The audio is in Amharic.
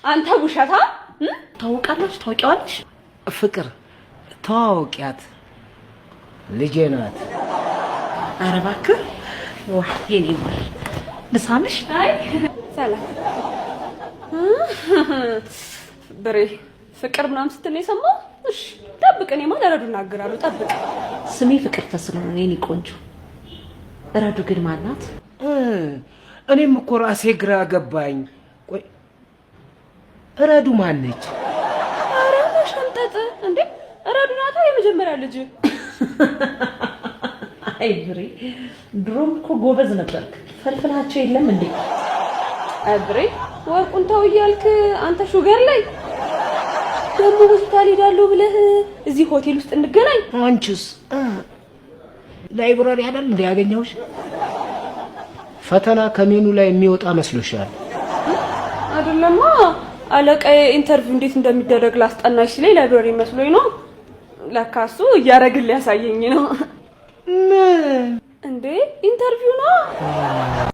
አንተ ውሸታ። ታውቃላችሁ? ታውቂዋለሽ? ፍቅር ተዋወቂያት፣ ልጄ ናት። ኧረ እባክህ፣ ዋ የኔ ማር፣ ልሳምሽ? አይ ሰላም ብሬ፣ ፍቅር ምናምን ስትል ነው የሰማው። እሺ ጠብቅ፣ እኔማ ለረዱ እናገራለሁ። ጠብቅ። ስሜ ፍቅርተ ስለሆነ የኔ ቆንጆ። ረዱ ግን ማናት? እኔም እኮ ራሴ ግራ ገባኝ። ቆይ እረዱ ማነች? ኧረ መሸምጠጥ እንዴ! ረዱ ናታ የመጀመሪያ ልጅ። አይ ብሬ፣ ድሮም እኮ ጎበዝ ነበርክ። ፈልፍላቸው የለም እንዴ? አይ ብሬ፣ ወርቁን ተው እያልክ አንተ sugar ላይ ደግሞ ሆስፒታል ሄዳለሁ ብለህ እዚህ ሆቴል ውስጥ እንገናኝ። አንቺስ library አይደል እንደ ያገኘሁሽ? ፈተና ከሜኑ ላይ የሚወጣ መስሎሻል? አይደለማ፣ አለቃዬ interview እንዴት እንደሚደረግ ላስጠናሽ ሲለኝ library መስሎኝ ነው። ለካ እሱ እያረግን ሊያሳየኝ ነው። ምን? እንዴ interview ነው።